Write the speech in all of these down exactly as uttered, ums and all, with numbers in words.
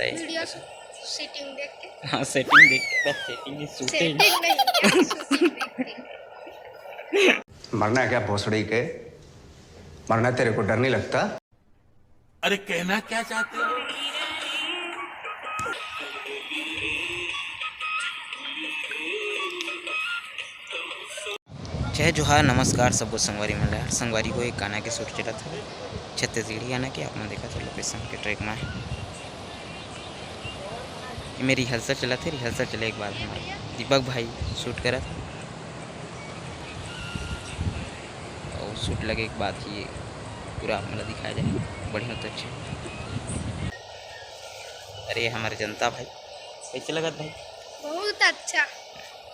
Video setting देख के। हाँ, सेटिंग देख के, बस सेटिंग ही, शूटिंग। सेटिंग नहीं, शूटिंग देख के। मरना है क्या भोसड़ी के? मरना है, तेरे को डर नहीं लगता? अरे, कहना क्या चाहते हो? जय जोहार, नमस्कार सबो संगवारी मन ला। संगवारी हो, एक गाना के शूट चलत हे, छत्तीसगढ़ी गाना के। आप मन देखत हो लोकेशन के ट्रैक में हे। एमे रिहर्सल चलत हे, रिहर्सल चले के बाद हमारे दीपक भाई शूट करत हे। और शूट लगे के बाद ही पूरा आप मन ला दिखाया जाए, बढ़िया होता। अच्छा, अरे हमारे जनता भाई, कैसे लगत भाई? बहुत अच्छा।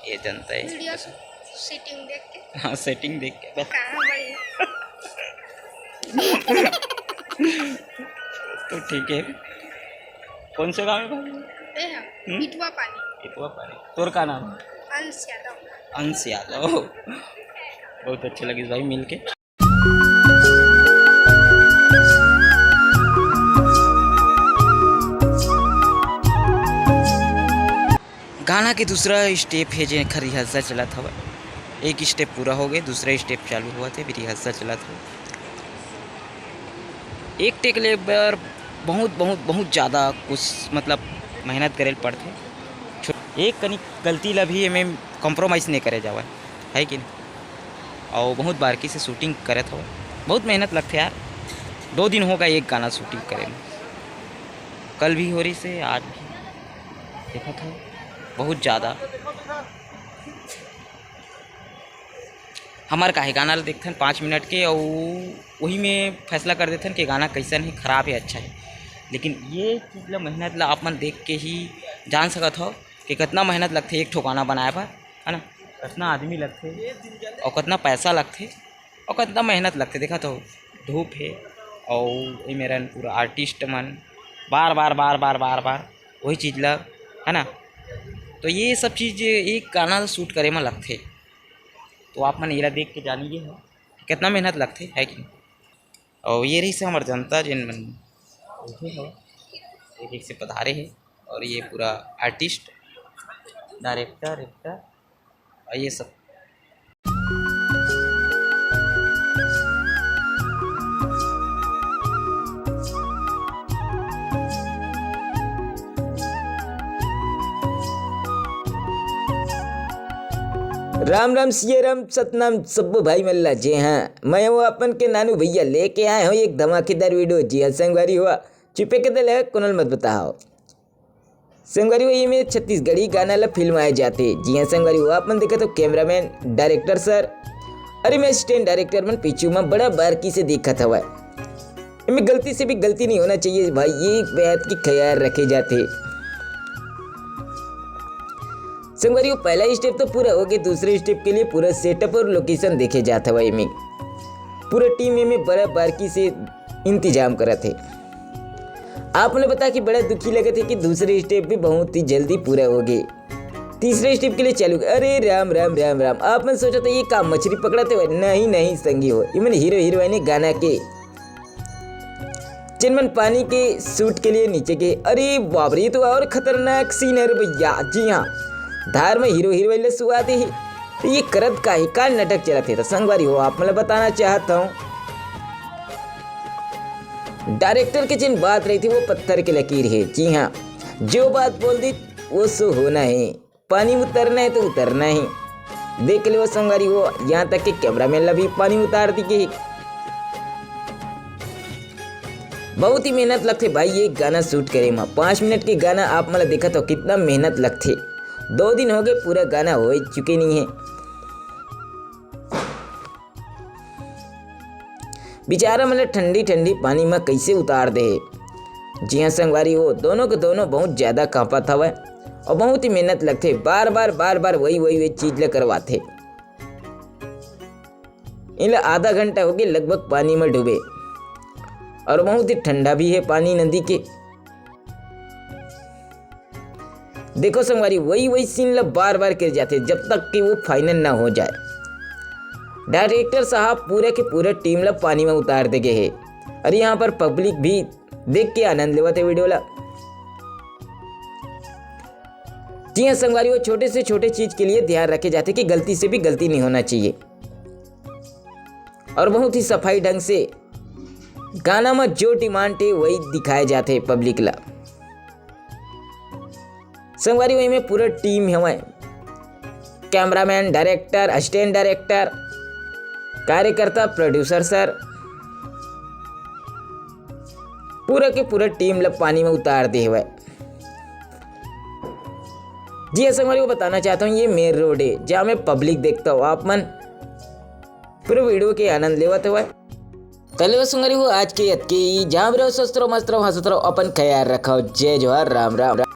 ये जनता है। वीडियो सेटिंग देख के। हाँ, सेटिंग देख के बस। कहाँ बढ़िया। तो ठीक है, कौन से गाँव है भाई? ए हम, हम्म? इटवा पानी। इटवा पानी। तोर का नाम है? अंश यादव। अंश यादव। बहुत अच्छा लगिस भाई मिलके। गाना के दूसरा स्टेप हे, जेखर रिहर्सल चलत हवय। एक स्टेप पूरा हो गए, दूसरा स्टेप चालू होवत हे, अभी रिहर्सल चलत हवय। एक टेक ले बर बहुत, बहुत, बहुत ज़्यादा कुछ, मतलब, मेहनत करे ल पड़थे। छो-, एक कनी गलती ला भी एमे कॉम्प्रोमाइज़ नहीं करे जावय, है कि नहीं? और बहुत बारकी से शूटिंग करत हवय, बहुत मेहनत लगथे यार। दो दिन होगा एक गाना शूटिंग करे में, कल भी हो रही से, आज भी देखत हवय, बहुत ज़्यादा। हमर का हे, गाना ल देखथन पाँच मिनट के, अउ वही में फैसला कर देथन कि गाना कैसन हे, खराब हे, अच्छा हे। लेकिन ये चीज ला, मेहनत ला आप मन देख के ही जान सकत हो कि कितना मेहनत लगथे एक ठो गाना बनाए बर, है ना? कितना आदमी लगथे और कितना पैसा लगथे और कितना मेहनत लगथे। देखा तो धूप हे और ये मेरन पूरा आर्टिस्ट मन बार बार, बार बार, बार बार वही चीज ला, है ना? तो ये सब चीज एक गाना शूट करे में लगथे। तो आप मन एला देख के जानिए हो कितना मेहनत लगथे, है कि नहीं? और ये रही से हमार जनता, जिन मन उठे हो, एक एक से पधारे है। और ये पूरा आर्टिस्ट, डायरेक्टर, एक्टर और ये सब। राम राम, सिया राम, सतनाम, सब्बो भाई मन ला। जी हाँ, मैं हूँ अपन के नानू भैया, लेके आए हूँ एक धमाकेदार वीडियो। जी हाँ संगवारी हो, चुपे के दे ले, कोनो ल मत बताओ। संगवारी हो, एमे छत्तीसगढ़ी गाना ला फिल्माए जाथे। जी हाँ संगवारी हो, आप मन देखत हो कैमरामैन, डायरेक्टर सर, अरे मैं असिस्टेंट डायरेक्टर मन पीछू में बड़ा बारकी से देखत हवय। एमे गलती से भी गलती नहीं होना चाहिए भाई, ये बात की ख्याल रखे जाथे। संगवारी हो, पहला स्टेप तो पूरा हो गए, दूसरे स्टेप के लिए पूरा सेटअप और लोकेशन देखे जात हवय। एमे पूरा टीम एमे बड़ा बारकी से इंतजाम करत हे। आप मन ल बता के बड़ा दुखी लगत हे कि दूसरे स्टेप भी बहुत ही जल्दी पूरा हो गए। तीसरे स्टेप के लिए चालू, अरे राम राम राम राम, आप मन सोचत हो ये का मछली पकड़त हे? नहीं नहीं संगी हो, ये मन हीरो हीरोइन हे गाना के, जिन मन पानी के शूट के लिए नीचे के। अरे बाप रे, ये तो और खतरनाक सीन है रे भैया। जी हाँ, धार में हीरो हीरोइन ले सुआ दे ही। तो ये करत का है, का नाटक चलत है? तो संगवारी हो, आप मन ल बताना चाहत हूँ, डायरेक्टर के जिन बात रही थी वो पत्थर के लकीर है। जी हाँ, जो बात बोल दी वो सो होना है। पानी उतरना है तो उतरना है। देख ले वो संगवारी हो, यहाँ तक कि कैमरामैन ला भी पानी उतार दी गई। बहुत ही मेहनत लगथे भाई ये गाना शूट करे में। पाँच मिनट के गाना आप मन ला देखत हो, कितना मेहनत लगथे। दो दिन हो गए पूरा गाना हो चुके नहीं है। बेचारा मन ला ठंडी ठंडी पानी में कैसे उतार दे हे। जी हाँ संगवारी हो, दोनों के दोनों बहुत ज्यादा कांपत हवय और बहुत ही मेहनत लगथे, बार बार बार बार वही वही वही चीज ला करवाथे। इनला आधा घंटा हो गए लगभग पानी में डूबे और बहुत ही ठंडा भी है पानी नदी के। देखो संगवारी, वही वही सीन ला बार बार करे जाथे जब तक कि वो फाइनल ना हो जाए। डायरेक्टर साहब पूरे के पूरे टीम ला पानी में उतार दे गए है और यहाँ पर पब्लिक भी देख के आनंद लेवत है वीडियो ला। जी हाँ संगवारी हो, छोटे से छोटे चीज के लिए ध्यान रखे जाथे कि गलती से भी गलती नहीं होना चाहिए। और बहुत ही सफाई ढंग से गाना में जो डिमांड हे वही दिखाए जाथे पब्लिक ला। संगवारी हो, एमे पूरा टीम हवय, कैमरामैन, डायरेक्टर, असिस्टेंट डायरेक्टर, कार्यकर्ता, प्रोड्यूसर सर, पूरा के पूरा टीम ला पानी में उतार दे हवय। जी हाँ संगवारी हो, बताना चाहता हूँ ये मेन रोड है जहाँ में पब्लिक देखता हो आप मन पूरे वीडियो के आनंद लेवत हवय। त ले संगवारी हो, आज के अतके ही, जहाँ भी रहो स्वस्थ रहो, मस्त रहो, हंसत रहो, अपन ख्याल रखो। जय जोहार, राम राम।